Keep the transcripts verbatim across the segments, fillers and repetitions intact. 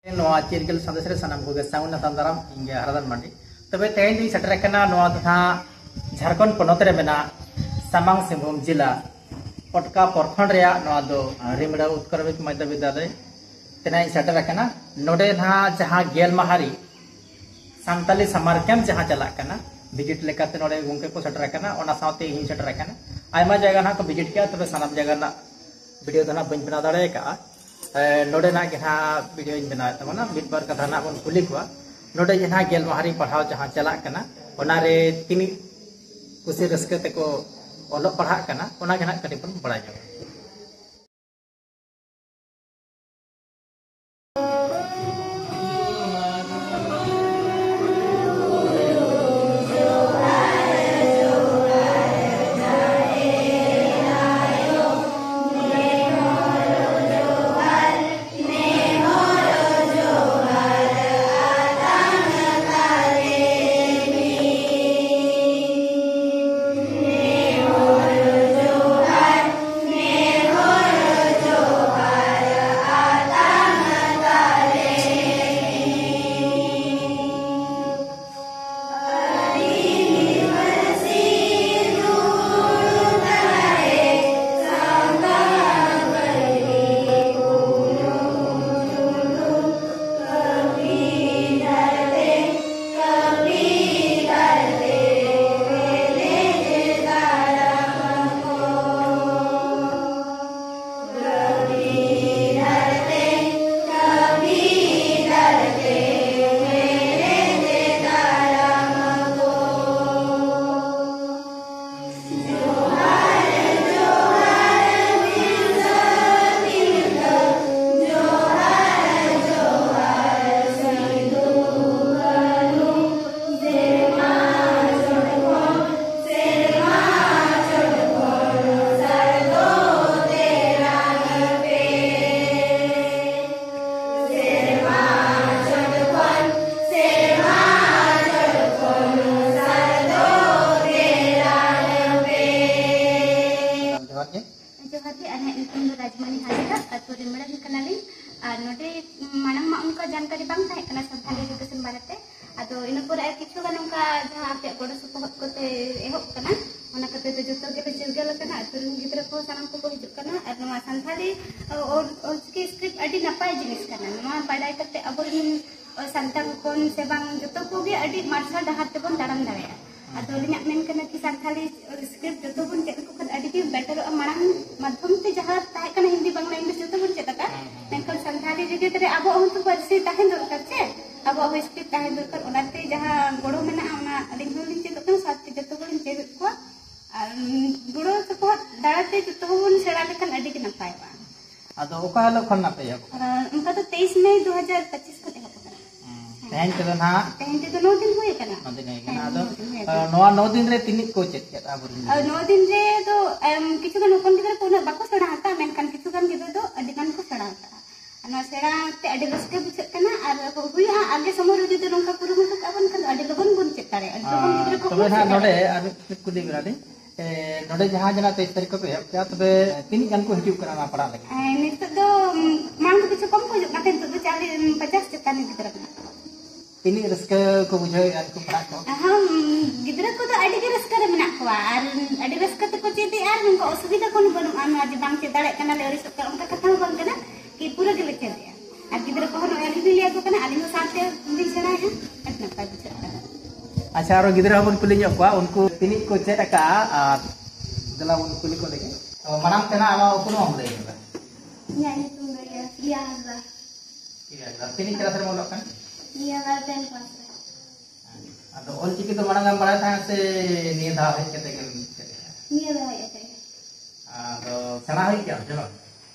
ᱱᱚᱣᱟ ᱪᱤᱨᱜᱟᱹᱞ ᱥᱟᱸᱫᱮᱥ ᱨᱮ ᱥᱟᱱᱟᱢ ᱠᱚᱜᱮ ᱥᱟᱹᱜᱩᱱ ᱟᱛᱟᱝ ᱫᱟᱨᱟᱢ᱾ ᱤᱧ ᱜᱮ ᱦᱟᱨᱟᱫᱟᱱ ᱢᱟᱱᱰᱤ᱾ ᱛᱚᱵᱮ ᱛᱮᱦᱮᱧ ᱫᱚᱧ ᱥᱮᱴᱮᱨ ᱟᱠᱟᱱᱟ ᱱᱚᱣᱟ ᱫᱚ ᱱᱟᱦᱟᱜ ᱡᱷᱟᱲᱠᱷᱚᱸᱰ ᱯᱚᱱᱚᱛ ᱨᱮ ᱢᱮᱱᱟᱜ ᱥᱟᱢᱟᱝ ᱥᱤᱝᱵᱷᱩᱢ ᱡᱮᱞᱟ ᱯᱚᱴᱠᱟ ᱯᱨᱚᱠᱷᱚᱸᱰ ᱨᱮᱭᱟᱜ ᱱᱚᱣᱟ ᱫᱚ ᱨᱤᱢᱲᱟ ᱩᱛᱠᱚᱨᱢᱤᱠ ᱢᱚᱫᱽᱫᱷᱚ ᱵᱤᱫᱽᱫᱟᱞᱚᱭ᱾ ᱛᱮᱱᱟᱜ ᱤᱧ ᱥᱮᱴᱮᱨ ᱟᱠᱟᱱᱟ᱾ ᱱᱚᱰᱮ ᱱᱟᱦᱟᱜ ᱡᱟᱦᱟᱸ ᱜᱮᱞ ᱢᱟᱦᱟ ᱨᱮ ᱥᱟᱱᱛᱟᱞᱤ ᱥᱟᱢᱟᱨ ᱠᱮᱢᱯ ᱡᱟᱦᱟᱸ ᱪᱟᱞᱟᱜ ᱠᱟᱱᱟ, ᱵᱷᱤᱡᱤᱴ ᱞᱮᱠᱟᱛᱮ ᱱᱚᱰᱮ ᱜᱚᱢᱠᱮ ᱠᱚ ᱥᱮᱴᱮᱨ ᱟᱠᱟᱱᱟ, ᱚᱱᱟ ᱥᱟᱶᱛᱮ ᱤᱧ ᱥᱮᱴᱮᱨ ᱟᱠᱟᱱᱟ᱾ ᱟᱭᱢᱟ ᱡᱟᱭᱜᱟ ᱱᱟᱦᱟᱜ ᱠᱚ ᱵᱷᱤᱡᱤᱴ ᱠᱮᱜᱼᱟ, ᱛᱚᱵᱮ ᱥᱟᱱᱟᱢ ᱡᱟᱭᱜᱟ ᱨᱮᱱᱟᱜ ᱵᱷᱤᱰᱤᱭᱳ ᱫᱚ ᱱᱟᱦᱟᱜ ᱵᱟᱹᱧ ᱵᱮᱱᱟᱣ ᱫᱟᱲᱮ ᱟᱠᱟᱫᱼᱟ᱾ ᱮ, ᱱᱚᱰᱮᱱᱟᱜ ᱜᱮ ᱱᱟᱦᱟᱜ ᱵᱷᱤᱰᱤᱭᱳᱧ ᱵᱮᱱᱟᱣᱮᱫ ᱛᱟᱵᱚᱱᱟ᱾ ᱢᱤᱫ ᱵᱟᱨ ᱠᱟᱛᱷᱟ ᱱᱟᱦᱟᱜ ᱵᱚᱱ ᱠᱩᱞᱤ ᱠᱚᱣᱟ᱾ ᱱᱚᱰᱮ ᱡᱟᱦᱟᱸ ᱜᱮᱞ ᱢᱟᱦᱟ ᱨᱮ ᱯᱟᱲᱦᱟᱣ ᱡᱟᱦᱟᱸ ᱪᱟᱞᱟᱜ ᱠᱟᱱᱟ, ᱚᱱᱟᱨᱮ ᱛᱤᱱᱟᱹᱜ ᱠᱩᱥᱤ ᱨᱟᱹᱥᱠᱟᱹ ᱛᱮᱠᱚ ᱚᱞᱚᱜ ᱯᱟᱲᱦᱟᱜ ᱠᱟᱱᱟ, ᱚᱱᱟ ᱜᱮ ᱱᱟᱦᱟᱜ ᱠᱟᱹᱴᱤᱡ ᱵᱚᱱ ᱵᱟᱲᱟᱭ ᱧᱚᱜᱟ᱾ ᱡᱚᱦᱟᱨ ᱜᱮ᱾ ᱡᱚᱦᱟᱨ ᱜᱮ, ᱟᱹᱞᱤᱧᱟᱜ ᱧᱩᱛᱩᱢ ᱫᱚ ᱨᱟᱡᱽᱢᱚᱱᱤ ᱦᱟᱸᱥᱫᱟ, ᱟᱹᱛᱩ ᱨᱤᱢᱲᱟᱹ ᱠᱟᱱᱟᱞᱤᱧ᱾ ᱟᱨ ᱱᱚᱰᱮ, ᱩᱸ, ᱢᱟᱲᱟᱝ ᱢᱟ ᱚᱱᱠᱟ ᱡᱟᱱᱠᱟᱨᱤ ᱵᱟᱝ ᱛᱟᱦᱮᱸ ᱠᱟᱱᱟ ᱥᱟᱱᱛᱟᱲᱤ ᱮᱰᱩᱠᱮᱥᱚᱱ ᱵᱟᱨᱮᱛᱮ᱾ ᱟᱫᱚ ᱤᱱᱟᱹ ᱯᱚᱨᱮ ᱟᱨ ᱠᱤᱪᱷᱩ ᱜᱟᱱ ᱚᱱᱠᱟ ᱡᱟᱦᱟᱸ ᱟᱯᱮᱭᱟᱜ ᱜᱚᱲᱚ ᱥᱚᱯᱚᱦᱚᱫ ᱠᱚᱛᱮ ᱮᱦᱚᱵ ᱠᱟᱱᱟ, ᱚᱱᱟ ᱠᱷᱟᱹᱛᱤᱨ ᱛᱮ ᱡᱚᱛᱚ ᱜᱮᱞᱮ ᱪᱤᱨᱜᱟᱹᱞ ᱟᱠᱟᱱᱟ᱾ ᱟᱹᱛᱩ ᱨᱮᱱ ᱜᱤᱫᱽᱨᱟᱹ ᱠᱚ ᱥᱟᱱᱟᱢ ᱠᱚᱠᱚ ᱦᱤᱡᱩᱜ ᱠᱟᱱᱟ᱾ ᱟᱨ ᱱᱚᱣᱟ ᱥᱟᱱᱛᱟᱲᱤ ᱚᱞ, ᱚᱞᱪᱤᱠᱤ ᱥᱠᱨᱤᱯᱴ ᱟᱹᱰᱤ ᱱᱟᱯᱟᱭ ᱡᱤᱱᱤᱥ ᱠᱟᱱᱟ᱾ ᱱᱚᱣᱟ ᱵᱟᱰᱟᱭ ᱠᱟᱛᱮ ᱟᱵᱚᱨᱮᱱ ᱥᱟᱱᱛᱟᱲ ᱦᱚᱯᱚᱱ ᱥᱮ ᱵᱟᱝ ᱡᱚᱛᱚ ᱠᱚᱜᱮ ᱟᱹᱰᱤ ᱢᱟᱨᱥᱟᱞ ᱰᱟᱦᱟᱨ ᱛᱮᱵᱚᱱ ᱛᱟᱲᱟᱢ ᱫᱟᱲᱮᱭᱟᱜᱼᱟ᱾ ᱟᱫᱚ ᱟᱹᱞᱤᱧᱟᱜ ᱢᱮᱱ ᱠᱟᱱᱟ ᱠᱤ ᱥᱟᱱᱛᱟᱲᱤ ᱥᱠᱨᱤᱯᱴ ᱡᱚᱛᱚ ᱵᱚᱱ ᱪᱮᱫ ᱞᱮᱠᱚ ᱠᱷᱟᱱ ᱟᱹᱰᱤ ᱜᱮ ᱵᱮᱴᱟᱨᱚᱜᱼᱟ᱾ ᱢᱟᱲᱟᱝ ᱢᱟᱫᱽᱫᱷᱚᱢ ᱛᱮ ᱡᱟᱦᱟᱸ ᱛᱟᱦᱮᱸ ᱠᱟᱱᱟ ᱦᱤᱱᱫᱤ, ᱵᱟᱝᱞᱟ, ᱤᱝᱞᱤᱥ ᱡᱚᱛᱚ ᱵᱚᱱ ᱪᱮᱫ ᱟᱠᱟᱫ, ᱢᱮᱱᱠᱷᱟᱱ ᱥᱟᱱᱛᱟᱲᱤ ᱨᱮᱜᱮ ᱛᱟᱦᱞᱮ ᱟᱵᱚᱣᱟᱜ ᱦᱚᱸ ᱛᱚ ᱯᱟᱹᱨᱥᱤ ᱛᱟᱦᱮᱸ ᱫᱚᱨᱠᱟᱨ ᱪᱮ, ᱟᱵᱚᱣᱟᱜ ᱦᱚᱸ ᱥᱠᱨᱤᱯᱴ ᱛᱟᱦᱮᱸ ᱫᱚᱨᱠᱟᱨ᱾ ᱚᱱᱟᱛᱮ ᱡᱟᱦᱟᱸ ᱜᱚᱲᱚ ᱢᱮᱱᱟᱜᱼᱟ ᱚᱱᱟ ᱟᱹᱞᱤᱧ ᱦᱚᱸᱞᱤᱧ ᱪᱮᱫᱚᱜ ᱠᱟᱱᱟ, ᱥᱟᱶᱛᱮ ᱡᱚᱛᱚ ᱦᱚᱲᱤᱧ ᱪᱮᱫ ᱮᱫ ᱠᱚᱣᱟ᱾ ᱟᱨ ᱜᱚᱲᱚ ᱥᱚᱯᱚᱦᱚᱫ ᱫᱟᱨᱟᱭ ᱛᱮ ᱡᱚᱛᱚ ᱦᱚᱸ ᱵᱚᱱ ᱥᱮᱬᱟ ᱞᱮᱠᱷᱟᱱ ᱟᱹᱰᱤ ᱜᱮ ᱱᱟᱯᱟᱭᱚᱜᱼᱟ᱾ ᱟᱫᱚ ᱚᱠᱟ ᱦᱤᱞᱳᱜ ᱠᱷᱚᱱ ᱱᱟᱜ ᱯᱮ ᱮᱦᱚᱵ ᱟᱠᱟᱫᱟ? ᱟᱨ ᱚᱱᱠᱟ ᱫᱚ ᱛᱮᱭᱤᱥ ᱢᱮ ᱫᱩ ᱦᱟᱡᱟᱨ ᱯᱚᱸᱪᱤᱥ ᱠᱷᱚᱱ ᱮᱦᱚᱵ ᱟᱠᱟᱱᱟ᱾ ᱦᱩᱸ᱾ ᱛᱮᱦᱮᱧ ᱛᱮᱫᱚ ᱱᱟᱦᱟᱜ ᱛᱮᱦᱮᱧ ᱛᱮᱫᱚ ᱱᱚ ᱫᱤᱱ ᱦᱩᱭ ᱟᱠᱟᱱᱟ᱾ ᱱᱚ ᱫᱤᱱ ᱦᱩᱭ ᱟᱠᱟᱱᱟ᱾ ᱦᱮᱸ, ᱟᱫᱚ, ᱱᱚ ᱫᱤᱱ ᱦᱩᱭ ᱟᱠᱟᱱᱟ᱾ ᱱᱚᱣᱟ ᱱᱚ ᱫᱤᱱ ᱨᱮ ᱛᱤᱱᱟᱹᱜ ᱠᱚ ᱪᱮᱫ ᱠᱮᱫᱟ ᱟᱵᱚᱨᱮᱱ ᱟᱨ ᱜᱤᱫᱽᱨᱟᱹ? ᱱᱚ ᱫᱤᱱ ᱨᱮ ᱫᱚ, ᱮᱢ, ᱠᱤᱪᱷᱩ ᱜᱟᱱ ᱦᱚᱯᱚᱱ ᱜᱤᱫᱽᱨᱟᱹ ᱠᱚ ᱩᱱᱟᱹᱜ ᱵᱟᱠᱚ ᱥᱮᱬᱟ ᱟᱠᱟᱫᱼᱟ, ᱢᱮᱱᱠᱷᱟᱱ ᱠᱤᱪᱷᱩ ᱜᱟᱱ ᱜᱤᱫᱽᱨᱟᱹ ᱫᱚ ᱟᱹᱰᱤ ᱜᱟᱱ ᱠᱚ ᱥᱮᱬᱟ ᱟᱠᱟᱫᱼᱟ᱾ ᱟᱨ ᱱᱚᱣᱟ ᱥᱮᱬᱟ ᱛᱮ ᱟᱹᱰᱤ ᱨᱟᱹᱥᱠᱟᱹ ᱵᱩᱡᱷᱟᱹᱜ ᱠᱟᱱᱟ᱾ ᱟᱨ ᱦᱩᱭᱩᱜᱼᱟ, ᱟᱜᱮ ᱥᱚᱢᱚᱭ ᱨᱮ ᱡᱩᱫᱤ ᱱᱚᱝᱠᱟ ᱠᱩᱨᱩᱢᱩᱴᱩ ᱠᱟᱜᱼᱟ ᱵᱚᱱ, ᱮᱱᱠᱷᱟᱱ ᱫᱚ ᱟᱹᱰᱤ ᱞᱚᱜᱚᱱ ᱵᱚᱱ ᱪᱮᱫ ᱫᱟᱲᱮᱭᱟᱜᱼᱟ, ᱟᱹᱰᱤ ᱞᱚᱜᱚᱱ ᱟᱨ ᱜᱤᱫᱽᱨᱟᱹ ᱠᱚ ᱛᱚᱵᱮ ᱵᱚᱱ ᱱᱟᱦᱟᱜ ᱪᱮᱫ ᱱᱚᱰᱮ ᱫᱟᱲᱮᱭᱟᱜᱼᱟ᱾ ᱟᱨ ᱢᱤᱫ ᱠᱩᱞᱤ ᱵᱮᱱᱟ ᱞᱤᱧ, ᱮ, ᱱᱚᱰᱮ ᱡᱟᱦᱟᱸ ᱡᱟᱦᱟᱸ ᱛᱮᱭᱤᱥ ᱛᱟᱹᱨᱤᱠᱷ ᱠᱷᱚᱱ ᱯᱮ ᱮᱦᱚᱵ ᱠᱮᱜᱼᱟ, ᱛᱚᱵᱮ ᱛᱤᱱᱟᱹᱜ ᱜᱟᱱ ᱠᱚ ᱦᱤᱡᱩᱜ ᱠᱟᱱᱟ ᱱᱚᱣᱟ ᱯᱟᱲᱦᱟᱜ ᱞᱟᱹᱜᱤᱫ? ᱮ, ᱱᱤᱛᱚᱜ ᱫᱚ, ᱩᱢ, ᱢᱟᱲᱟᱝ ᱫᱚ ᱠᱤᱪᱷᱩ ᱠᱚᱢ ᱠᱚ ᱦᱤᱡᱩᱜ ᱠᱟᱱ ᱛᱟᱦᱮᱸᱫ, ᱱᱤᱛᱚᱜ ᱫᱚ ᱪᱟᱞᱤᱥ, ᱩᱢ, ᱯᱚᱪᱟᱥ ᱪᱮᱛᱟᱱ ᱨᱮ ᱜᱤᱫᱽᱨᱟᱹ ᱢᱮᱱᱟᱜ ᱠᱚᱣᱟ᱾ ᱛᱤᱱᱟᱹᱜ ᱨᱟᱹᱥᱠᱟᱹ ᱠᱚ ᱵᱩᱡᱷᱟᱹᱣᱮᱫᱼᱟ ᱩᱱᱠᱩ ᱯᱟᱲᱦᱟᱜ ᱠᱚ? ᱦᱚᱸ, ᱜᱤᱫᱽᱨᱟᱹ ᱠᱚᱫᱚ ᱟᱹᱰᱤ ᱜᱮ ᱨᱟᱹᱥᱠᱟᱹ ᱨᱮ ᱢᱮᱱᱟᱜ ᱠᱚᱣᱟ ᱟᱨ ᱟᱹᱰᱤ ᱨᱟᱹᱥᱠᱟᱹ ᱛᱮᱠᱚ ᱪᱮᱫ ᱮᱫᱼᱟ ᱟᱨ ᱱᱚᱝᱠᱟ ᱚᱥᱩᱵᱤᱫᱷᱟ ᱠᱚᱦᱚᱸ ᱵᱟᱹᱱᱩᱜᱼᱟ᱾ ᱱᱚᱣᱟ ᱡᱮ ᱵᱟᱝ ᱪᱮᱫ ᱫᱟᱲᱮᱭᱟᱜ ᱠᱟᱱᱟᱞᱮ, ᱟᱹᱲᱤᱥᱚᱜ ᱠᱟᱱᱟ, ᱚᱱᱠᱟ ᱠᱟᱛᱷᱟ ᱦᱚᱸ ᱵᱟᱝ ᱠᱟᱱᱟ᱾ ᱠᱤ ᱯᱩᱨᱟᱹ ᱜᱮᱞᱮ ᱪᱮᱫ ᱮᱫᱼᱟ᱾ ᱟᱨ ᱜᱤᱫᱽᱨᱟᱹ ᱠᱚᱦᱚᱸ ᱱᱚᱜᱼᱚᱭ ᱟᱹᱞᱤᱧ ᱞᱤᱧ ᱞᱟᱹᱭ ᱟᱠᱚ ᱠᱟᱱᱟ, ᱟᱹᱞᱤᱧ ᱦᱚᱸ ᱥᱟᱶᱛᱮ ᱞᱤᱧ ᱥᱮᱬᱟᱭᱮᱫᱼᱟ᱾ ᱟᱹᱰᱤ ᱱᱟᱯᱟᱭ ᱵᱩᱡᱷᱟᱹᱜ ᱠᱟᱱᱟ᱾ ᱟᱪᱪᱷᱟ, ᱟᱨᱚ ᱜᱤᱫᱽᱨᱟᱹ ᱦᱚᱸᱵᱚᱱ ᱠᱩᱞᱤ ᱧᱚᱜ ᱠᱚᱣᱟ, ᱩᱱᱠᱩ ᱛᱤᱱᱟᱹᱜ ᱠᱚ ᱪᱮᱫ ᱟᱠᱟᱫᱼᱟ, ᱟᱨ ᱫᱮᱞᱟ ᱵᱚᱱ ᱠᱩᱞᱤ ᱠᱚ ᱞᱮᱜᱮ᱾ ᱛᱚ, ᱢᱟᱲᱟᱝ ᱛᱮᱱᱟᱜ ᱟᱢᱟᱜ ᱩᱯᱨᱩᱢ ᱮᱢ ᱞᱟᱹᱭ ᱧᱚᱜᱟ᱾ ᱤᱧᱟᱹᱜ ᱧᱩᱛᱩᱢ ᱫᱚ ᱤᱭᱟᱹ ᱯᱨᱤᱭᱟ ᱦᱟᱸᱥᱫᱟ᱾ ᱴᱷᱤᱠ ᱜᱮᱭᱟ, ᱟᱫᱚ ᱛᱤᱱᱟᱹᱜ ᱠᱞᱟᱥ ᱨᱮᱢ ᱚᱞᱚᱜ ᱠᱟᱱᱟ? ᱱᱤᱭᱟᱹ ᱵᱟᱨ ᱴᱮᱱ ᱠᱞᱟᱥ ᱨᱮ᱾ ᱟᱫᱚ ᱚᱞᱪᱤᱠᱤ ᱫᱚ ᱢᱟᱲᱟᱝ ᱮᱢ ᱵᱟᱲᱟᱭ ᱛᱟᱦᱮᱸᱫ ᱥᱮ ᱱᱤᱭᱟᱹ ᱫᱷᱟᱣ ᱦᱮᱡ ᱠᱟᱛᱮ ᱜᱮᱢ ᱪᱮᱫ ᱮᱫᱟ? ᱱᱤᱭᱟᱹ ᱫᱷᱟᱣ ᱦᱮᱡ ᱠᱟᱛᱮ ᱜᱮ᱾ ᱟᱫᱚ ᱥᱮᱬᱟ ᱦᱩᱭ ᱠᱮᱜᱼᱟᱢ ᱥᱮ ᱵᱟᱝ?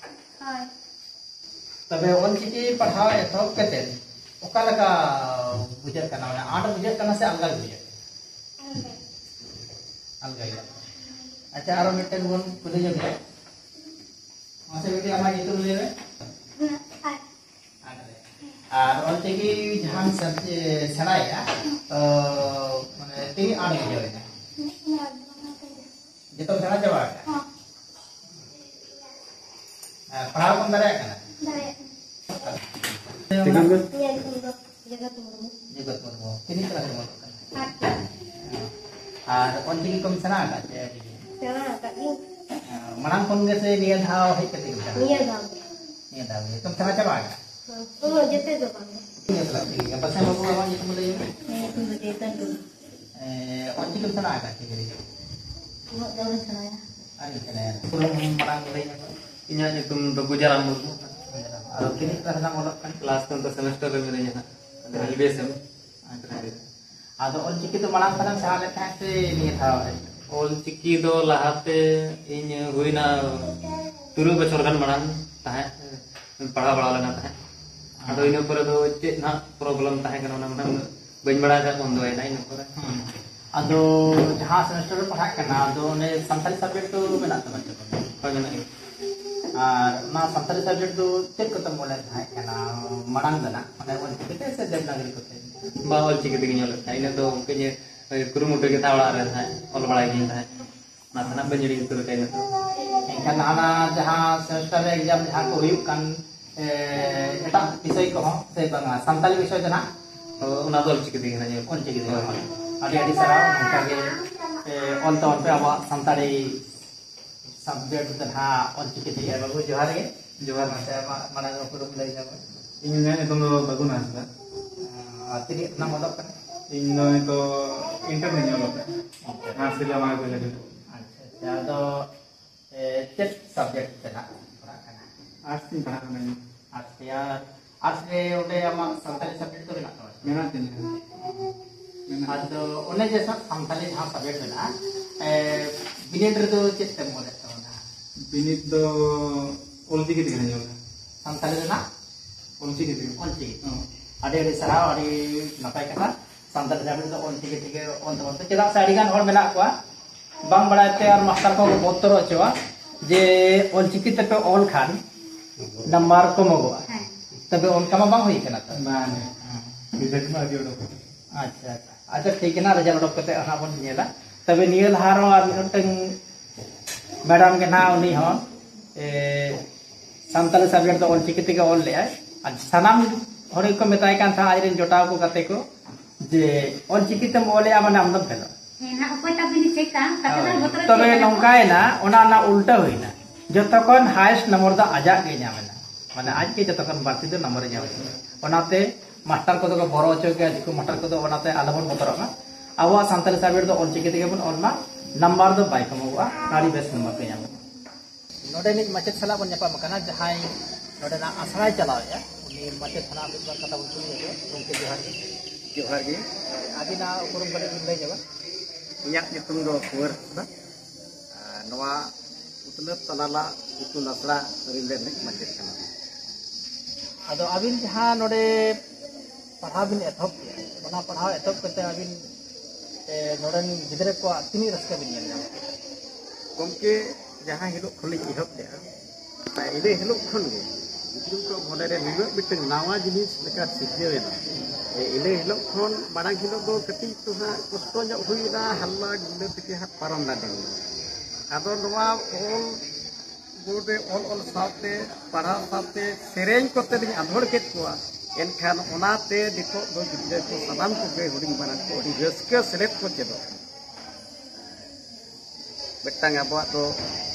ᱦᱳᱭ᱾ ᱛᱚᱵᱮ ᱚᱞᱪᱤᱠᱤ ᱯᱟᱲᱦᱟᱣ ᱮᱛᱚᱦᱚᱵ ᱠᱟᱛᱮ ᱚᱠᱟ ᱞᱮᱠᱟ ᱵᱩᱡᱷᱟᱹᱜ ᱠᱟᱱᱟ? ᱢᱟᱱᱮ ᱟᱸᱴ ᱵᱩᱡᱷᱟᱹᱜ ᱠᱟᱱᱟ ᱥᱮ ᱟᱞᱜᱟ ᱜᱮ ᱵᱩᱡᱷᱟᱹᱜ ᱠᱟᱱᱟ? ᱟᱞᱜᱟ᱾ ᱟᱞᱜᱟ ᱜᱮ᱾ ᱟᱪᱪᱷᱟ, ᱟᱨᱚ ᱢᱤᱫᱴᱮᱱ ᱵᱚᱱ ᱠᱩᱞᱤ ᱧᱚᱜᱮᱭᱟ᱾ ᱢᱟᱥᱮ ᱵᱤᱴᱤ, ᱟᱢᱟᱜ ᱧᱩᱛᱩᱢ ᱞᱟᱹᱭ ᱢᱮ᱾ ᱟᱨ ᱚᱞᱪᱤᱠᱤ ᱡᱟᱦᱟᱸᱢ ᱥᱮ-, ᱥᱮᱬᱟᱭᱮᱫᱼᱟ, ᱛᱚ, ᱢᱟᱱᱮ, ᱛᱤᱱᱟᱹᱜ ᱟᱸᱴ ᱵᱩᱡᱷᱟᱹᱣ ᱮᱱᱟ? ᱡᱚᱛᱚᱢ ᱥᱮᱬᱟ ᱪᱟᱵᱟ ᱟᱠᱟᱫᱼᱟ? ᱦᱚᱸ᱾ ᱟᱨ ᱯᱟᱲᱦᱟᱣ ᱠᱚᱢ ᱫᱟᱲᱮᱭᱟᱜ ᱠᱟᱱᱟ? ᱫᱟᱲᱮᱭᱟᱜ ᱠᱟᱱᱟ᱾ ᱤᱧᱟᱹᱜ ᱧᱩᱛᱩᱢ ᱫᱚ ᱡᱚᱜᱚᱛ ᱢᱩᱨᱢᱩ᱾ ᱡᱚᱜᱚᱛ ᱢᱩᱨᱢᱩ᱾ ᱛᱤᱱᱟᱹᱜ ᱠᱞᱟᱥ ᱨᱮᱢ ᱚᱞᱚᱜ ᱠᱟᱱᱟ? ᱟᱨ ᱚᱞᱪᱤᱠᱤ ᱠᱚᱢ ᱥᱮᱬᱟ ᱟᱠᱟᱫ ᱪᱮ ᱟᱹᱣᱨᱤ? ᱥᱮᱬᱟ ᱟᱠᱟᱫ ᱜᱤᱭᱟᱹᱧ᱾ ᱢᱟᱲᱟᱝ ᱠᱷᱚᱱ ᱜᱮ ᱥᱮ ᱱᱤᱭᱟᱹ ᱫᱷᱟᱣ ᱦᱮᱡ ᱠᱟᱛᱮ ᱜᱮ? ᱱᱤᱭᱟᱹ ᱫᱷᱟᱣ ᱜᱮ᱾ ᱱᱤᱭᱟᱹ ᱫᱷᱟᱣ ᱜᱮ᱾ ᱛᱚᱢ ᱥᱮᱬᱟ ᱪᱟᱵᱟ ᱟᱠᱟᱫ? ᱩᱱᱟᱹᱜ ᱡᱮᱛᱮ ᱫᱚ ᱵᱟᱝ᱾ ᱤᱧ ᱥᱟᱞᱟᱜ ᱛᱮᱜᱮ᱾ ᱯᱟᱥᱮ ᱵᱟᱹᱵᱩ, ᱟᱢᱟᱜ ᱧᱩᱛᱩᱢ ᱞᱟᱹᱭ ᱢᱮ᱾ ᱤᱧᱟᱹᱜ ᱧᱩᱛᱩᱢ ᱫᱚ ᱪᱮᱛᱚᱱ ᱴᱩᱰᱩ᱾ ᱮ, ᱚᱞᱪᱤᱠᱤᱢ ᱥᱮᱬᱟ ᱟᱠᱟᱫ ᱪᱮ ᱵᱟᱝ? ᱩᱱᱟᱹᱜ ᱫᱚ ᱵᱟᱹᱧ ᱥᱮᱬᱟᱭᱟ᱾ ᱟᱹᱣᱨᱤᱢ ᱥᱮᱬᱟᱭᱟ᱾ ᱯᱩᱨᱟᱹ ᱢᱟᱲᱟᱝ ᱞᱟᱹᱭ ᱧᱚᱜ ᱢᱮ᱾ ᱤᱧᱟᱹᱜ ᱧᱩᱛᱩᱢ ᱫᱚ ᱜᱩᱡᱟᱨᱟᱢ ᱢᱩᱨᱢᱩ᱾ ᱟᱫᱚ ᱛᱤᱱᱟᱹᱜ ᱠᱞᱟᱥ ᱨᱮᱱᱟᱜ ᱚᱞᱚᱜ ᱠᱟᱱᱟ? ᱠᱞᱟᱥ ᱱᱤᱛᱚᱜ ᱥᱮᱢᱮᱥᱴᱟᱨ ᱨᱮ ᱢᱤᱱᱟᱹᱧᱟ ᱦᱟᱸᱜ᱾ ᱟᱫᱚ ᱮᱞ ᱵᱤ ᱮᱥ ᱮᱢ᱾ ᱟᱫᱚ ᱚᱞᱪᱤᱠᱤ ᱫᱚ ᱢᱟᱲᱟᱝ ᱠᱷᱚᱱᱮᱢ ᱥᱮᱬᱟ ᱞᱮᱫ ᱛᱟᱦᱮᱸᱫ ᱥᱮ ᱱᱤᱭᱟᱹ ᱫᱷᱟᱣ ᱦᱮᱡ? ᱚᱞᱪᱤᱠᱤ ᱫᱚ ᱞᱟᱦᱟᱛᱮ ᱤᱧ ᱦᱩᱭᱱᱟ ᱛᱩᱨᱩᱭ ᱵᱚᱪᱷᱚᱨ ᱜᱟᱱ ᱢᱟᱲᱟᱝ ᱛᱟᱦᱮᱸᱫ, ᱯᱟᱲᱦᱟᱣ ᱵᱟᱲᱟ ᱞᱮᱱᱟ ᱛᱟᱦᱮᱸᱫ᱾ ᱟᱫᱚ ᱤᱱᱟᱹ ᱯᱚᱨᱮ ᱫᱚ ᱪᱮᱫ ᱱᱟᱦᱟᱜ ᱯᱨᱚᱵᱞᱮᱢ ᱛᱟᱦᱮᱸ ᱠᱟᱱᱟ, ᱚᱱᱟ ᱢᱟᱱᱮ ᱩᱱᱟᱹᱜ ᱵᱟᱹᱧ ᱵᱟᱲᱟᱭ ᱛᱟᱦᱮᱸᱫ, ᱵᱚᱱᱫᱚᱭᱮᱱᱟ ᱤᱱᱟᱹ ᱯᱚᱨᱮ᱾ ᱦᱩᱸ᱾ ᱟᱫᱚ ᱡᱟᱦᱟᱸ ᱥᱮᱢᱮᱥᱴᱟᱨ ᱨᱮ ᱯᱟᱲᱦᱟᱜ ᱠᱟᱱᱟ, ᱟᱫᱚ ᱚᱱᱮ ᱥᱟᱱᱛᱟᱲᱤ ᱥᱟᱵᱡᱮᱠᱴ ᱫᱚ ᱢᱮᱱᱟᱜ ᱛᱟᱢᱟ ᱪᱮ ᱵᱟᱝ? ᱦᱳᱭ, ᱢᱮᱱᱟᱜ ᱜᱮᱭᱟ᱾ ᱟᱨ ᱚᱱᱟ ᱥᱟᱱᱛᱟᱲᱤ ᱥᱟᱵᱡᱮᱠᱴ ᱫᱚ ᱪᱮᱫ ᱠᱚᱛᱮᱢ ᱚᱞᱮᱫ ᱛᱟᱦᱮᱸ ᱠᱟᱱᱟ ᱢᱟᱲᱟᱝ ᱫᱚ ᱱᱟᱜ? ᱢᱟᱱᱮ ᱚᱞᱪᱤᱠᱤ ᱛᱮ ᱥᱮ ᱫᱮᱵᱽᱱᱟᱜᱚᱨᱤ ᱠᱚᱛᱮ? ᱵᱟ, ᱚᱞᱪᱤᱠᱤ ᱛᱮᱜᱮᱧ ᱚᱞᱮᱫ ᱛᱟᱦᱮᱸᱫ᱾ ᱤᱱᱟᱹ ᱫᱚ ᱠᱟᱹᱡ, ᱮ, ᱠᱩᱨᱩᱢᱩᱴᱩ ᱜᱮ ᱛᱟᱦᱮᱸ ᱚᱲᱟᱜ ᱨᱮ ᱛᱟᱦᱮᱸᱫ, ᱚᱞ ᱵᱟᱲᱟᱭ ᱜᱤᱭᱟᱹᱧ ᱛᱟᱦᱮᱸᱫ᱾ ᱱᱟᱥᱮᱱᱟᱜ ᱵᱟᱹᱧ ᱦᱤᱲᱤᱧ ᱩᱛᱟᱹᱨ ᱠᱟᱜᱼᱟ ᱤᱱᱟᱹ ᱫᱚ᱾ ᱮᱱᱠᱷᱟᱱ ᱦᱟᱱᱟ ᱡᱟᱦᱟᱸ ᱥᱮᱢᱮᱥᱴᱟᱨ ᱨᱮ ᱮᱠᱡᱟᱢ ᱡᱟᱦᱟᱸ ᱠᱚ ᱦᱩᱭᱩᱜ ᱠᱟᱱ, ᱮ, ᱮᱴᱟᱜ ᱵᱤᱥᱚᱭ ᱠᱚᱦᱚᱸ ᱥᱮ ᱵᱟᱝᱟ, ᱥᱟᱱᱛᱟᱲᱤ ᱵᱤᱥᱚᱭ ᱫᱚ ᱱᱟᱜ? ᱚ, ᱚᱱᱟ ᱫᱚ ᱚᱞᱪᱤᱠᱤ ᱛᱮᱜᱮ ᱱᱟᱜ ᱧᱮᱞ᱾ ᱚᱞᱪᱤᱠᱤ ᱛᱮᱜᱮ᱾ ᱦᱳᱭ᱾ ᱟᱹᱰᱤ ᱟᱹᱰᱤ ᱥᱟᱨᱦᱟᱣ᱾ ᱱᱚᱝᱠᱟ ᱜᱮ, ᱮ, ᱚᱞ ᱛᱟᱵᱚᱱ ᱯᱮ ᱟᱵᱚᱣᱟᱜ ᱥᱟᱱᱛᱟᱲᱤ ᱥᱟᱵᱡᱮᱠᱴ ᱫᱚ ᱱᱟᱦᱟᱜ ᱚᱞᱪᱤᱠᱤ ᱛᱮᱜᱮ᱾ ᱵᱟᱹᱵᱩ, ᱡᱚᱦᱟᱨ ᱜᱮ᱾ ᱡᱚᱦᱟᱨ᱾ ᱢᱟᱥᱮ ᱟᱢᱟᱜ ᱢᱟᱲᱟᱝ ᱩᱯᱨᱩᱢ ᱞᱟᱹᱭ ᱧᱚᱜ ᱢᱮ᱾ ᱤᱧᱟᱹᱜ ᱧᱩᱛᱩᱢ ᱫᱚ ᱵᱟᱹᱜᱩᱱ ᱦᱟᱸᱥᱫᱟ᱾ ᱟᱨ ᱛᱤᱱᱟᱹᱜ ᱠᱷᱚᱱᱟᱜ ᱚᱞᱚᱜ ᱠᱟᱱᱟ? ᱤᱧ ᱫᱚ ᱱᱤᱛᱚᱜ ᱤᱱᱴᱟᱨ ᱨᱮᱧ ᱚᱞᱚᱜ ᱠᱟᱱᱟ᱾ ᱟᱪᱪᱷᱟ᱾ ᱜᱷᱟᱴᱥᱤᱞᱟᱹ ᱢᱚᱦᱟᱵᱤᱫᱽᱫᱟᱞᱚᱭ ᱨᱮ᱾ ᱟᱪᱪᱷᱟ, ᱟᱪᱪᱷᱟ᱾ ᱟᱫᱚ, ᱮ, ᱪᱮᱫ ᱥᱟᱵᱡᱮᱠᱴ ᱛᱮ ᱱᱟᱜ ᱯᱟᱲᱦᱟᱜ ᱠᱟᱱᱟ? ᱟᱨᱴᱥ ᱤᱧ ᱯᱟᱲᱦᱟᱜ ᱠᱟᱱᱟ ᱤᱧ᱾ ᱟᱨᱴᱥ ᱛᱮ, ᱟᱨ ᱟᱨᱴᱥ ᱨᱮ ᱚᱸᱰᱮ ᱟᱢᱟᱜ ᱥᱟᱱᱛᱟᱲᱤ ᱥᱟᱵᱡᱮᱠᱴ ᱫᱚ ᱢᱮᱱᱟᱜ ᱛᱟᱢᱟ ᱥᱮ? ᱢᱮᱱᱟᱜ ᱛᱤᱧᱟ᱾ ᱢᱮᱱᱟᱜ᱾ ᱟᱫᱚ ᱚᱱᱮ ᱡᱮ ᱥᱟᱵ ᱥᱟᱱᱛᱟᱲᱤ ᱡᱟᱦᱟᱸ ᱥᱟᱵᱡᱮᱠᱴ ᱢᱮᱱᱟᱜᱼᱟ, ᱮ, ᱵᱤᱱᱤᱰ ᱨᱮᱫᱚ ᱪᱮᱫ ᱛᱮᱢ ᱚᱞᱮᱫ ᱛᱟᱵᱚᱱᱟ? ᱵᱤᱱᱤᱰ ᱫᱚ ᱚᱞᱪᱤᱠᱤ ᱛᱮᱜᱮ ᱦᱟᱸᱜ ᱚᱞᱟ᱾ ᱥᱟᱱᱛᱟᱲᱤ ᱨᱮᱱᱟᱜ? ᱚᱞᱪᱤᱠᱤ᱾ ᱦᱚᱸ᱾ ᱟᱹᱰᱤ ᱟᱹᱰᱤ ᱥᱟᱨᱦᱟᱣ, ᱟᱹᱰᱤ ᱱᱟᱯᱟᱭ ᱠᱟᱛᱷᱟ᱾ ᱥᱟᱱᱛᱟᱲᱤ ᱥᱟᱵᱡᱮᱠᱴ ᱫᱚ ᱚᱞᱪᱤᱠᱤ ᱛᱮᱜᱮ ᱚᱞ ᱛᱟᱵᱚᱱ ᱯᱮ, ᱪᱮᱫᱟᱜ ᱥᱮ ᱟᱹᱰᱤ ᱜᱟᱱ ᱦᱚᱲ ᱢᱮᱱᱟᱜ ᱠᱚᱣᱟ ᱵᱟᱝ ᱵᱟᱲᱟᱭ ᱛᱮ ᱟᱨ ᱢᱟᱥᱴᱟᱨ ᱠᱚ ᱵᱚᱛᱚᱨ ᱦᱚᱪᱚᱣᱟ ᱡᱮ ᱚᱞᱪᱤᱠᱤ ᱛᱮᱯᱮ ᱚᱞ ᱠᱷᱟᱱ ᱱᱟᱢᱵᱟᱨ ᱠᱚᱢᱚᱜᱚᱜᱼᱟ᱾ ᱦᱮᱸ᱾ ᱛᱚᱵᱮ ᱚᱱᱠᱟ ᱢᱟ ᱵᱟᱝ ᱦᱩᱭ ᱠᱟᱱᱟ ᱛᱚ? ᱵᱟᱝ᱾ ᱨᱤᱡᱟᱞᱴ ᱢᱟ ᱟᱹᱰᱤ ᱩᱰᱩᱠ᱾ ᱟᱪᱪᱷᱟ, ᱟᱪᱪᱷᱟ᱾ ᱟᱪᱪᱷᱟ, ᱴᱷᱤᱠ ᱮᱱᱟ, ᱨᱤᱡᱟᱞᱴ ᱩᱰᱩᱠ ᱠᱟᱛᱮ ᱦᱟᱸᱜ ᱵᱚᱱ ᱧᱮᱞᱟ᱾ ᱛᱚᱵᱮ ᱱᱤᱭᱟᱹ ᱞᱟᱦᱟ ᱨᱮᱦᱚᱸ ᱟᱨ ᱢᱤᱫᱴᱟᱝ ᱢᱮᱰᱟᱢ ᱜᱮ ᱱᱟᱦᱟᱜ, ᱩᱱᱤ ᱦᱚᱸ, ᱮ, ᱥᱟᱱᱛᱟᱲᱤ ᱥᱟᱵᱡᱮᱠᱴ ᱫᱚ ᱚᱞᱪᱤᱠᱤ ᱛᱮᱜᱮ ᱚᱞ ᱞᱮᱜᱼᱟᱭ᱾ ᱟᱨ ᱥᱟᱱᱟᱢ ᱦᱚᱲ ᱜᱮᱠᱚ ᱢᱮᱛᱟᱭ ᱠᱟᱱ ᱛᱟᱦᱮᱸᱫ, ᱟᱡᱨᱮᱱ ᱡᱚᱴᱟᱣ ᱠᱚ, ᱜᱟᱛᱮ ᱠᱚ, ᱡᱮ ᱚᱞ ᱪᱤᱠᱤ ᱛᱮᱢ ᱚᱞᱮᱜᱼᱟ, ᱢᱟᱱᱮ ᱟᱢ ᱫᱚᱢ ᱯᱷᱮᱞᱚᱜᱼᱟ᱾ ᱦᱮᱸ, ᱱᱟᱦᱟᱜ ᱚᱠᱚᱭ ᱛᱟᱵᱤᱱ ᱪᱮᱠᱟ? ᱠᱟᱛᱷᱟ ᱫᱚ ᱦᱳᱭ᱾ ᱵᱚᱛᱚᱨ ᱛᱚᱵᱮ ᱪᱮᱫ ᱠᱟᱱᱟ? ᱱᱚᱝᱠᱟᱭᱮᱱᱟ, ᱚᱱᱟ ᱨᱮᱱᱟᱜ ᱩᱞᱴᱟᱹ ᱦᱩᱭᱱᱟ᱾ ᱡᱚᱛᱚ ᱠᱷᱚᱱ highest ᱱᱚᱢᱵᱚᱨ ᱫᱚ ᱟᱡᱟᱜ ᱜᱮ ᱧᱟᱢ ᱮᱱᱟ, ᱢᱟᱱᱮ ᱟᱡ ᱜᱮ ᱡᱚᱛᱚ ᱠᱷᱚᱱ ᱵᱟᱹᱲᱛᱤ ᱫᱚ ᱱᱚᱢᱵᱚᱨᱮ ᱧᱟᱢ ᱮᱫᱟ᱾ ᱚᱱᱟᱛᱮ ᱢᱟᱥᱴᱟᱨ ᱠᱚᱫᱚ ᱠᱚ ᱵᱚᱨᱚ ᱦᱚᱪᱚ ᱜᱮᱭᱟ, ᱫᱤᱠᱩ ᱢᱟᱥᱴᱟᱨ ᱠᱚᱫᱚ, ᱚᱱᱟᱛᱮ ᱟᱞᱚᱵᱚᱱ ᱵᱚᱛᱚᱨᱚᱜ ᱢᱟ᱾ ᱟᱵᱚᱣᱟᱜ ᱥᱟᱱᱛᱟᱲᱤ subject ᱫᱚ ᱚᱞ ᱪᱤᱠᱤ ᱛᱮᱜᱮ ᱵᱚᱱ ᱚᱞ ᱢᱟ, ᱱᱟᱢᱵᱟᱨ ᱫᱚ ᱵᱟᱭ ᱠᱚᱢᱚᱜᱚᱜᱼᱟ, ᱟᱹᱰᱤ ᱵᱮᱥ ᱱᱟᱢᱵᱟᱨ ᱯᱮ ᱧᱟᱢᱟ᱾ ᱱᱚᱰᱮᱱᱤᱡ ᱢᱟᱪᱮᱫ ᱥᱟᱞᱟᱜ ᱵᱚᱱ ᱧᱟᱯᱟᱢ ᱟᱠᱟᱱᱟ, ᱡᱟᱦᱟᱸᱭ ᱱᱚᱰᱮᱱᱟᱜ ᱟᱥᱲᱟᱭ ᱪᱟᱞᱟᱣᱮᱫᱼᱟ, ᱩᱱᱤ ᱢᱟᱪᱮᱫ ᱥᱟᱞᱟᱜ ᱢᱤᱫ ᱵᱟᱨ ᱠᱟᱛᱷᱟ ᱵᱚᱱ ᱠᱩᱞᱤ ᱧᱚᱜᱟ᱾ ᱜᱚᱢᱠᱮ, ᱡᱚᱦᱟᱨ ᱜᱮ᱾ ᱡᱚᱦᱟᱨ ᱜᱮ᱾ ᱟᱹᱵᱤᱱᱟᱜ ᱩᱯᱨᱩᱢ ᱠᱟᱹᱴᱤᱡ ᱵᱤᱱ ᱞᱟᱹᱭ ᱧᱚᱜᱟ? ᱤᱧᱟᱹᱜ ᱧᱩᱛᱩᱢ ᱫᱚ ᱠᱩᱸᱣᱟᱨ ᱦᱟᱸᱥᱫᱟ᱾ ᱟᱨ ᱱᱚᱣᱟ ᱩᱛᱱᱟᱹ ᱛᱟᱞᱟᱞᱟ ᱤᱛᱩᱱ ᱟᱥᱲᱟ ᱨᱤᱱ ᱨᱮᱱ ᱢᱟᱪᱮᱫ ᱠᱟᱱᱟ᱾ ᱟᱫᱚ ᱟᱹᱵᱤᱱ ᱡᱟᱦᱟᱸ ᱱᱚᱰᱮ ᱯᱟᱲᱦᱟᱣ ᱵᱤᱱ ᱮᱛᱚᱦᱚᱵ ᱠᱮᱫᱟ, ᱚᱱᱟ ᱯᱟᱲᱦᱟᱣ ᱮᱛᱚᱦᱚᱵ ᱠᱟᱛᱮ ᱟᱹᱵᱤᱱ, ᱮ, ᱱᱚᱰᱮᱱ ᱜᱤᱫᱽᱨᱟᱹ ᱠᱚᱣᱟᱜ ᱛᱤᱱᱟᱹᱜ ᱨᱟᱹᱥᱠᱟᱹ ᱵᱤᱱ ᱧᱮᱞ ᱧᱟᱢ ᱠᱮᱫᱟ? ᱜᱚᱢᱠᱮ, ᱡᱟᱦᱟᱸ ᱦᱤᱞᱳᱜ ᱠᱷᱚᱱ ᱞᱤᱧ ᱮᱦᱚᱵ ᱞᱮᱫᱼᱟ, ᱤᱱᱟᱹ ᱦᱤᱞᱳᱜ ᱠᱷᱚᱱ ᱜᱮ ᱜᱤᱫᱽᱨᱟᱹ ᱠᱚ ᱢᱚᱱᱮᱨᱮ ᱱᱩᱱᱟᱹᱜ ᱢᱤᱫᱴᱟᱝ ᱱᱟᱣᱟ ᱡᱤᱱᱤᱥ ᱞᱮᱠᱟ ᱥᱤᱨᱡᱟᱹᱣ ᱮᱱᱟ᱾ ᱡᱮ ᱤᱱᱟᱹ ᱦᱤᱞᱳᱜ ᱠᱷᱚᱱ ᱢᱟᱲᱟᱝ ᱦᱤᱞᱳᱜ ᱫᱚ ᱠᱟᱹᱴᱤᱡ ᱫᱚ ᱦᱟᱸᱜ ᱠᱚᱥᱴᱚ ᱧᱚᱜ ᱦᱩᱭᱱᱟ, ᱦᱟᱞᱞᱟ ᱜᱩᱞᱞᱟᱹ ᱛᱮᱜᱮ ᱦᱟᱸᱜ ᱯᱟᱨᱚᱢ ᱮᱱᱟ ᱫᱤᱱ ᱫᱚ᱾ ᱟᱫᱚ ᱱᱚᱣᱟ ᱚᱞ ᱵᱳᱨᱰ ᱨᱮ ᱚᱞ ᱚᱞ ᱥᱟᱶᱛᱮ, ᱯᱟᱲᱦᱟᱣ ᱥᱟᱶᱛᱮ ᱥᱮᱨᱮᱧ ᱠᱚᱛᱮ ᱞᱤᱧ ᱟᱸᱫᱳᱲ ᱠᱮᱫ ᱠᱚᱣᱟ᱾ ᱮᱱᱠᱷᱟᱱ ᱚᱱᱟᱛᱮ ᱱᱤᱛᱚᱜ ᱫᱚ ᱜᱤᱫᱽᱨᱟᱹ ᱠᱚ ᱥᱟᱱᱟᱢ ᱠᱚᱜᱮ ᱦᱩᱰᱤᱧ ᱢᱟᱨᱟᱝ ᱠᱚ ᱟᱹᱰᱤ ᱨᱟᱹᱥᱠᱟᱹ ᱥᱮᱞᱮᱫ ᱠᱚ ᱪᱮᱫᱚᱜ ᱠᱟᱱᱟ᱾ ᱢᱤᱫᱴᱟᱝ ᱟᱵᱚᱣᱟᱜ ᱫᱚ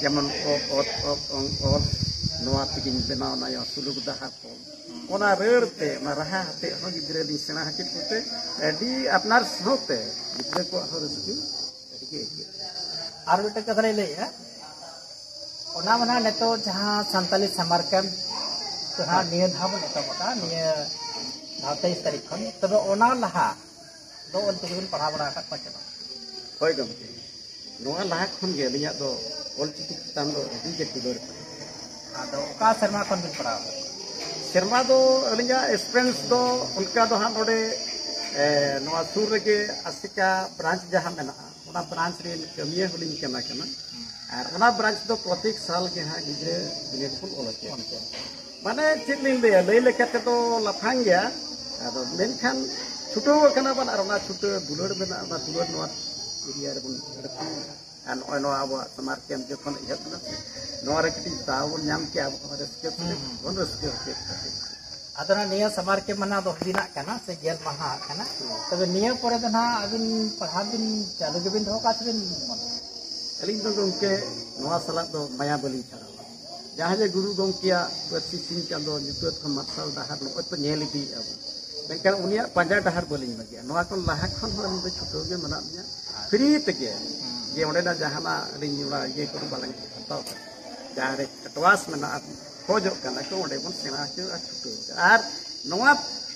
ᱡᱮᱢᱚᱱ ᱚ, ᱚᱛ, ᱚᱛ, ᱚᱝ, ᱚᱞ, ᱱᱚᱣᱟ ᱛᱮᱜᱤᱧ ᱵᱮᱱᱟᱣ ᱱᱟᱭᱟ ᱥᱩᱞᱩᱠ ᱰᱟᱦᱟᱨ ᱠᱚ᱾ ᱚᱱᱟ ᱨᱟᱹᱲ ᱛᱮ, ᱚᱱᱟ ᱨᱟᱦᱟ ᱟᱛᱮ ᱦᱚᱸ ᱜᱤᱫᱽᱨᱟᱹ ᱞᱤᱧ ᱥᱮᱬᱟ ᱦᱚᱪᱚ ᱠᱚᱛᱮ ᱟᱹᱰᱤ ᱟᱯᱱᱟᱨ ᱥᱟᱶᱛᱮ ᱜᱤᱫᱽᱨᱟᱹ ᱠᱚᱣᱟᱜ ᱦᱚᱸ ᱨᱟᱹᱥᱠᱟᱹ ᱟᱹᱰᱤ ᱜᱮ ᱟᱹᱭᱠᱟᱹᱜ ᱠᱟᱱᱟ᱾ ᱟᱨ ᱢᱤᱫᱴᱟᱝ ᱠᱟᱛᱷᱟ ᱞᱤᱧ ᱞᱟᱹᱭᱮᱫᱼᱟ, ᱚᱱᱟ ᱢᱟ ᱱᱟᱦᱟᱜ ᱱᱤᱛᱚᱜ ᱡᱟᱦᱟᱸ ᱥᱟᱱᱛᱟᱞᱤ summer camp ᱡᱟᱦᱟᱸ ᱦᱮᱸ᱾ ᱱᱤᱭᱟᱹ ᱫᱷᱟᱣ ᱵᱚᱱ ᱮᱛᱚᱦᱚᱵ ᱟᱠᱟᱫ, ᱱᱤᱭᱟᱹ ᱫᱷᱟᱣ ᱛᱮᱭᱤᱥ ᱛᱟᱹᱨᱤᱠᱷ ᱠᱷᱚᱱ, ᱛᱚᱵᱮ ᱚᱱᱟ ᱞᱟᱦᱟ ᱫᱚ ᱚᱞ ᱪᱤᱠᱤ ᱵᱤᱱ ᱯᱟᱲᱦᱟᱣ ᱵᱟᱲᱟ ᱟᱠᱟᱫ ᱠᱚᱣᱟ ᱪᱮ ᱵᱟᱝ? ᱦᱳᱭ ᱜᱚᱢᱠᱮ, ᱱᱚᱣᱟ ᱞᱟᱦᱟ ᱠᱷᱚᱱ ᱜᱮ ᱟᱹᱞᱤᱧᱟᱜ ᱫᱚ ᱚᱞ ᱪᱤᱠᱤ ᱪᱮᱛᱟᱱ ᱫᱚ ᱟᱹᱰᱤ ᱜᱮ ᱫᱩᱞᱟᱹᱲ ᱛᱟᱦᱮᱸ ᱠᱟᱱᱟ᱾ ᱟᱫᱚ ᱚᱠᱟ ᱥᱮᱨᱢᱟ ᱠᱷᱚᱱ ᱵᱤᱱ ᱯᱟᱲᱦᱟᱣ ᱟᱠᱟᱫ? ᱥᱮᱨᱢᱟ ᱫᱚ ᱟᱹᱞᱤᱧᱟᱜ experience ᱫᱚ ᱚᱱᱠᱟ ᱫᱚ ᱦᱟᱸᱜ ᱱᱚᱰᱮ, ᱮ, ᱱᱚᱣᱟ ᱥᱩᱨ ᱨᱮᱜᱮ ᱟᱥᱮᱠᱟ branch ᱡᱟᱦᱟᱸ ᱢᱮᱱᱟᱜᱼᱟ, ᱚᱱᱟ branch ᱨᱮᱱ ᱠᱟᱹᱢᱤᱭᱟᱹ ᱦᱚᱸᱞᱤᱧ ᱠᱟᱱᱟ ᱠᱟᱱᱟ᱾ ᱟᱨ ᱚᱱᱟ branch ᱫᱚ ᱯᱨᱚᱛᱮᱠ ᱥᱟᱞ ᱜᱮ ᱦᱟᱸᱜ ᱜᱤᱫᱽᱨᱟᱹ ᱵᱤᱱᱤᱰ ᱵᱚᱱ ᱚᱞ ᱦᱚᱪᱚᱭᱟ᱾ ᱚᱞ ᱦᱚᱪᱚᱭᱟ᱾ ᱢᱟᱱᱮ ᱪᱮᱫ ᱞᱤᱧ ᱞᱟᱹᱭᱟ, ᱞᱟᱹᱭ ᱞᱮᱠᱟ ᱛᱮᱫᱚ ᱞᱟᱯᱷᱟᱝ ᱜᱮᱭᱟ, ᱟᱫᱚ ᱢᱮᱱᱠᱷᱟᱱ ᱪᱷᱩᱴᱟᱹᱣ ᱟᱠᱟᱱᱟ ᱵᱚᱱ, ᱟᱨ ᱚᱱᱟ ᱪᱷᱩᱴᱟᱹᱣ ᱫᱩᱞᱟᱹᱲ ᱢᱮᱱᱟᱜᱼᱟ, ᱚᱱᱟ ᱫᱩᱞᱟᱹᱲ ᱱᱚᱣᱟ ᱮᱨᱤᱭᱟ ᱨᱮᱵᱚᱱ ᱟᱹᱲᱛᱤᱭᱮᱫᱟ᱾ ᱟᱨ ᱱᱚᱜᱼᱚᱭ ᱱᱚᱣᱟ ᱟᱵᱚᱣᱟᱜ summer camp ᱡᱚᱠᱷᱚᱱ ᱮᱦᱚᱵ ᱮᱱᱟ ᱥᱮ, ᱱᱚᱣᱟ ᱨᱮ ᱠᱟᱹᱴᱤᱡ ᱫᱟᱣ ᱵᱚᱱ ᱧᱟᱢ ᱠᱮᱜᱼᱟ, ᱟᱵᱚ ᱦᱚᱸ ᱨᱟᱹᱥᱠᱟᱹ ᱛᱮ ᱦᱩᱸ, ᱦᱩᱸ᱾ ᱵᱚᱱ ᱨᱟᱹᱥᱠᱟᱹ ᱦᱚᱪᱚᱭᱮᱫ ᱠᱚᱣᱟ᱾ ᱟᱫᱚ ᱱᱟᱜ ᱱᱤᱭᱟᱹ ᱥᱟᱢᱟᱨ ᱠᱮᱢᱯ ᱢᱟ ᱱᱟᱜ ᱫᱚᱥ ᱫᱤᱱᱟᱜ ᱠᱟᱱᱟ ᱥᱮ ᱜᱮᱞ ᱢᱟᱦᱟ ᱠᱟᱱᱟ᱾ ᱛᱚᱵᱮ ᱱᱤᱭᱟᱹ ᱯᱚᱨᱮ ᱫᱚ ᱱᱟᱜ ᱟᱹᱵᱤᱱ ᱯᱟᱲᱦᱟᱣ ᱵᱤᱱ ᱪᱟᱹᱞᱩ ᱜᱮᱵᱤᱱ ᱫᱚᱦᱚ ᱠᱟᱜᱼᱟ ᱥᱮᱵᱤᱱ ᱵᱚᱱᱫ? ᱟᱹᱞᱤᱧ ᱫᱚ ᱜᱚᱢᱠᱮ ᱱᱚᱣᱟ ᱥᱟᱞᱟᱜ ᱫᱚ ᱢᱟᱭᱟ ᱵᱟᱹᱞᱤᱧ ᱪᱷᱟᱲᱟᱣᱟ᱾ ᱡᱟᱦᱟᱸ ᱡᱮ ᱜᱩᱨᱩ ᱜᱚᱢᱠᱮᱭᱟᱜ ᱯᱟᱹᱨᱥᱤ ᱥᱤᱧ ᱪᱟᱸᱫᱚ ᱧᱩᱛᱟᱹᱛ ᱠᱷᱚᱱ ᱢᱟᱨᱥᱟᱞ ᱰᱟᱦᱟᱨ ᱱᱚᱜᱼᱚᱭ ᱛᱚ ᱧᱮᱞ ᱤᱫᱤᱭᱮᱫᱼᱟ ᱵᱚᱱ, ᱢᱮᱱᱠᱷᱟᱱ ᱩᱱᱤᱭᱟᱜ ᱯᱟᱸᱡᱟ ᱰᱟᱦᱟᱨ ᱵᱟᱹᱞᱤᱧ ᱵᱟᱹᱜᱤᱭᱟ᱾ ᱱᱚᱣᱟ ᱠᱷᱚᱱ ᱞᱟᱦᱟ ᱠᱷᱚᱱ ᱦᱚᱸ ᱟᱹᱞᱤᱧ ᱫᱚ ᱪᱷᱩᱴᱟᱹᱣ ᱜᱮ ᱢᱮᱱᱟᱜ ᱞᱤᱧᱟ᱾ ᱯᱷᱨᱤ ᱛᱮᱜᱮ, ᱡᱮ ᱚᱸᱰᱮᱱᱟᱜ ᱡᱟᱦᱟᱱᱟᱜ ᱟᱹᱞᱤᱧ ᱚᱱᱟ ᱤᱭᱟᱹ ᱠᱚᱫᱚ ᱵᱟᱞᱤᱧ ᱦᱟᱛᱟᱣ ᱠᱟᱫᱟ᱾ ᱡᱟᱦᱟᱸ ᱨᱮ ᱠᱟᱴᱣᱟᱥ ᱢᱮᱱᱟᱜᱼᱟ, ᱠᱷᱚᱡᱚᱜ ᱠᱟᱱᱟ ᱠᱚ, ᱚᱸᱰᱮ ᱵᱚᱱ ᱥᱮᱬᱟ ᱦᱚᱪᱚ ᱟᱨ ᱪᱷᱩᱴᱟᱹᱣ ᱠᱟᱱᱟ᱾ ᱟᱨ ᱱᱚᱣᱟ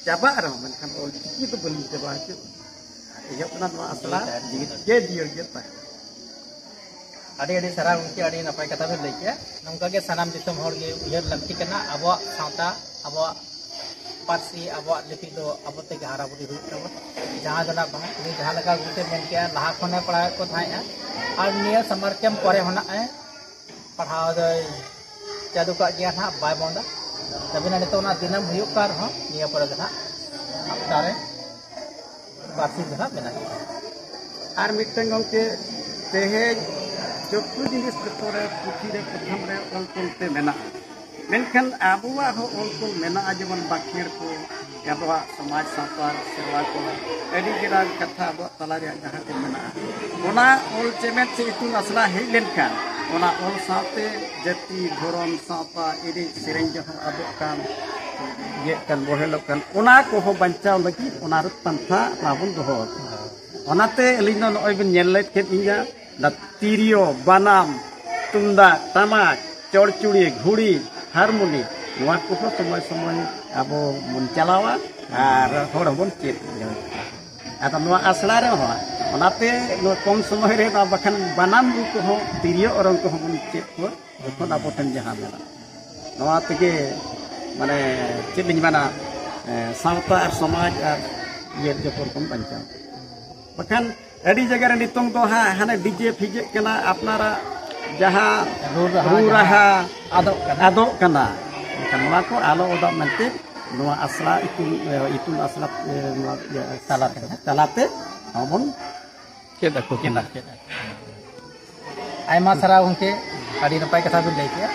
ᱪᱟᱵᱟᱜ ᱨᱮᱦᱚᱸ, ᱢᱮᱱᱠᱷᱟᱱ ᱚᱞ ᱪᱤᱠᱤ ᱫᱚ ᱵᱟᱹᱞᱤᱧ ᱪᱟᱵᱟ ᱦᱚᱪᱚ᱾ ᱮᱦᱚᱵ ᱠᱟᱱᱟ ᱱᱚᱣᱟ ᱟᱥᱲᱟ ᱡᱤᱭᱟᱹᱲ ᱜᱮ ᱡᱤᱭᱟᱹᱲ ᱜᱮ ᱛᱟᱦᱮᱱᱟ᱾ ᱟᱹᱰᱤ ᱟᱹᱰᱤ ᱥᱟᱨᱦᱟᱣ ᱜᱚᱢᱠᱮ, ᱟᱹᱰᱤ ᱱᱟᱯᱟᱭ ᱠᱟᱛᱷᱟ ᱵᱮᱱ ᱞᱟᱹᱭ ᱠᱮᱜᱼᱟ᱾ ᱱᱚᱝᱠᱟ ᱜᱮ ᱥᱟᱱᱟᱢ ᱫᱤᱥᱚᱢ ᱦᱚᱲ ᱜᱮ ᱩᱭᱦᱟᱹᱨ ᱞᱟᱹᱠᱛᱤ ᱠᱟᱱᱟ, ᱟᱵᱚᱣᱟᱜ ᱥᱟᱶᱛᱟ, ᱟᱵᱚᱣᱟᱜ ᱯᱟᱹᱨᱥᱤ, ᱟᱵᱚᱣᱟᱜ ᱞᱤᱯᱤ ᱫᱚ ᱟᱵᱚ ᱛᱮᱜᱮ ᱦᱟᱨᱟ ᱵᱩᱨᱩᱭ ᱦᱩᱭᱩᱜ ᱛᱟᱵᱚᱱᱟ᱾ ᱡᱟᱦᱟᱸ ᱫᱚ ᱱᱟᱜ ᱵᱟᱝ, ᱩᱱᱤ ᱡᱟᱦᱟᱸ ᱞᱮᱠᱟ ᱜᱚᱢᱠᱮ ᱢᱮᱱ ᱠᱮᱜᱼᱟ, ᱞᱟᱦᱟ ᱠᱷᱚᱱᱮ ᱯᱟᱲᱦᱟᱣᱮᱫ ᱠᱚ ᱛᱟᱦᱮᱸᱫᱼᱟ ᱟᱨ ᱱᱤᱭᱟᱹ ᱥᱟᱢᱟᱨ ᱠᱮᱢᱯ ᱯᱚᱨᱮ ᱦᱚᱸ ᱱᱟᱜ ᱮ ᱯᱟᱲᱦᱟᱣ ᱫᱚᱭ ᱪᱟᱹᱞᱩ ᱠᱟᱜ ᱜᱮᱭᱟ ᱱᱟᱜ, ᱵᱟᱭ ᱵᱚᱱᱫᱟ᱾ ᱛᱚᱵᱮ ᱱᱤᱛᱚᱜ ᱚᱱᱟ ᱫᱤᱱᱟᱹᱢ ᱦᱩᱭᱩᱜ ᱠᱟᱱ ᱨᱮᱦᱚᱸ, ᱱᱤᱭᱟᱹ ᱯᱚᱨᱮ ᱫᱚ ᱱᱟᱜ ᱦᱟᱯᱛᱟ ᱨᱮ ᱵᱟᱨᱥᱤᱧ ᱫᱚ ᱱᱟᱜ ᱢᱮᱱᱟᱜ ᱜᱮᱭᱟ᱾ ᱟᱨ ᱢᱤᱫᱴᱟᱝ ᱜᱚᱢᱠᱮ, ᱛᱮᱦᱮᱧ ᱡᱚᱛᱚ ᱡᱤᱱᱤᱥ ᱡᱚᱛᱚ ᱨᱮ, ᱯᱩᱛᱷᱤ ᱨᱮ, ᱯᱟᱛᱷᱟᱢ ᱨᱮ ᱚᱞ ᱛᱚᱞ ᱛᱮ ᱢᱮᱱᱟᱜᱼᱟ, ᱢᱮᱱᱠᱷᱟᱱ ᱟᱵᱚᱣᱟᱜ ᱦᱚᱸ ᱚᱞ ᱛᱚᱞ ᱢᱮᱱᱟᱜᱼᱟ, ᱡᱮᱢᱚᱱ ᱵᱟᱸᱠᱷᱮᱲ ᱠᱚ, ᱟᱵᱚᱣᱟᱜ ᱥᱚᱢᱟᱡᱽ ᱥᱟᱶᱛᱟ ᱥᱮᱨᱣᱟ ᱠᱚ, ᱟᱹᱰᱤ ᱪᱮᱦᱨᱟ ᱠᱟᱛᱷᱟ ᱟᱵᱚᱣᱟᱜ ᱛᱟᱞᱟ ᱨᱮᱭᱟᱜ ᱡᱟᱦᱟᱸ ᱠᱚ ᱢᱮᱱᱟᱜᱼᱟ, ᱚᱱᱟ ᱚᱞ ᱪᱮᱢᱮᱫ ᱥᱮ ᱤᱛᱩᱱ ᱟᱥᱲᱟ ᱦᱮᱡ ᱞᱮᱱᱠᱷᱟᱱ, ᱚᱱᱟ ᱚᱞ ᱥᱟᱶᱛᱮ ᱡᱟᱹᱛᱤ, ᱫᱷᱚᱨᱚᱢ, ᱥᱟᱶᱛᱟ, ᱮᱱᱮᱡ ᱥᱮᱨᱮᱧ ᱡᱟᱦᱟᱸ ᱟᱵᱚᱜ ᱠᱟᱱ, ᱤᱭᱟᱹᱜ ᱠᱟᱱ, ᱵᱚᱦᱮᱞᱚᱜ ᱠᱟᱱ, ᱚᱱᱟ ᱠᱚᱦᱚᱸ ᱵᱟᱧᱪᱟᱣ ᱞᱟᱹᱜᱤᱫ ᱚᱱᱟ ᱨᱮ ᱯᱟᱱᱛᱷᱟ ᱚᱱᱟ ᱵᱚᱱ ᱫᱚᱦᱚ ᱟᱠᱟᱫᱟ᱾ ᱚᱱᱟᱛᱮ ᱟᱹᱞᱤᱧ ᱫᱚ ᱱᱚᱜᱼᱚᱭ ᱵᱮᱱ ᱧᱮᱞ ᱞᱮᱫ ᱠᱮᱫ ᱤᱧᱟ, ᱚᱱᱟ ᱛᱤᱨᱭᱳ, ᱵᱟᱱᱟᱢ, ᱛᱩᱢᱫᱟᱜ, ᱴᱟᱢᱟᱠ, ᱪᱚᱲᱪᱩᱲᱤ, ᱜᱷᱩᱲᱤ, ᱦᱟᱨᱢᱳᱱᱤ, ᱱᱚᱣᱟ ᱠᱚᱦᱚᱸ ᱥᱚᱢᱚᱭ ᱥᱚᱢᱚᱭ ᱟᱵᱚ ᱵᱚᱱ ᱪᱟᱞᱟᱣᱟ ᱟᱨ ᱦᱚᱲ ᱦᱚᱸᱵᱚᱱ ᱪᱮᱫ ᱧᱚᱜ᱾ ᱟᱫᱚ ᱱᱚᱣᱟ ᱟᱥᱲᱟ ᱨᱮᱦᱚᱸ, ᱚᱱᱟᱛᱮ ᱱᱚᱣᱟ ᱠᱚᱢ ᱥᱚᱢᱚᱭ ᱨᱮ ᱱᱚᱣᱟ ᱵᱟᱠᱷᱟᱱ ᱵᱟᱱᱟᱢ ᱨᱩ ᱠᱚᱦᱚᱸ, ᱛᱤᱨᱭᱳ ᱚᱨᱚᱝ ᱠᱚᱦᱚᱸ ᱵᱚᱱ ᱪᱮᱫ ᱠᱚᱣᱟ, ᱡᱚᱠᱷᱚᱱ ᱟᱵᱚ ᱴᱷᱮᱱ ᱡᱟᱦᱟᱸ ᱢᱮᱱᱟᱜᱼᱟ᱾ ᱱᱚᱣᱟ ᱛᱮᱜᱮ, ᱢᱟᱱᱮ, ᱪᱮᱫ ᱞᱤᱧ ᱢᱮᱱᱟ, ᱮ, ᱥᱟᱶᱛᱟ ᱟᱨ ᱥᱚᱢᱟᱡᱽ ᱟᱨ ᱤᱭᱟᱹ ᱡᱚᱛᱚ ᱨᱚᱠᱚᱢ ᱵᱟᱧᱪᱟᱣ᱾ ᱵᱟᱠᱷᱟᱱ ᱟᱹᱰᱤ ᱡᱟᱭᱜᱟ ᱨᱮ ᱱᱤᱛᱚᱝ ᱫᱚ ᱦᱟᱸᱜ ᱦᱟᱱᱮ ᱰᱤᱡᱮ ᱯᱷᱤᱡᱮᱜ ᱠᱟᱱᱟ, ᱟᱯᱱᱟᱨᱟᱜ ᱡᱟᱦᱟᱸ ᱨᱩ ᱨᱟᱦᱟ ᱨᱩ ᱡᱟᱦᱟᱸ ᱨᱟᱦᱟ ᱟᱫᱚᱜ ᱠᱟᱱᱟ᱾ ᱟᱫᱚᱜ ᱠᱟᱱᱟ᱾ ᱮᱱᱠᱷᱟᱱ ᱱᱚᱣᱟ ᱠᱚ ᱟᱞᱚ ᱟᱫᱚᱜ ᱢᱮᱱᱛᱮ ᱱᱚᱣᱟ ᱟᱥᱲᱟ ᱤᱛᱩᱱ, ᱮ, ᱤᱛᱩᱱ ᱟᱥᱲᱟ, ᱮ, ᱱᱚᱣᱟ, ᱤᱭᱟᱹ, ᱛᱟᱞᱟᱛᱮ᱾ ᱛᱟᱞᱟᱛᱮ ᱦᱚᱸᱵᱚᱱ ᱪᱮᱫ ᱟᱠᱚ ᱠᱟᱱᱟ᱾ ᱪᱮᱫ ᱟᱠᱚ᱾ ᱟᱭᱢᱟ ᱥᱟᱨᱦᱟᱣ ᱜᱚᱢᱠᱮ, ᱟᱹᱰᱤ ᱱᱟᱯᱟᱭ ᱠᱟᱛᱷᱟ ᱵᱤᱱ ᱞᱟᱹᱭ ᱠᱮᱜᱼᱟ᱾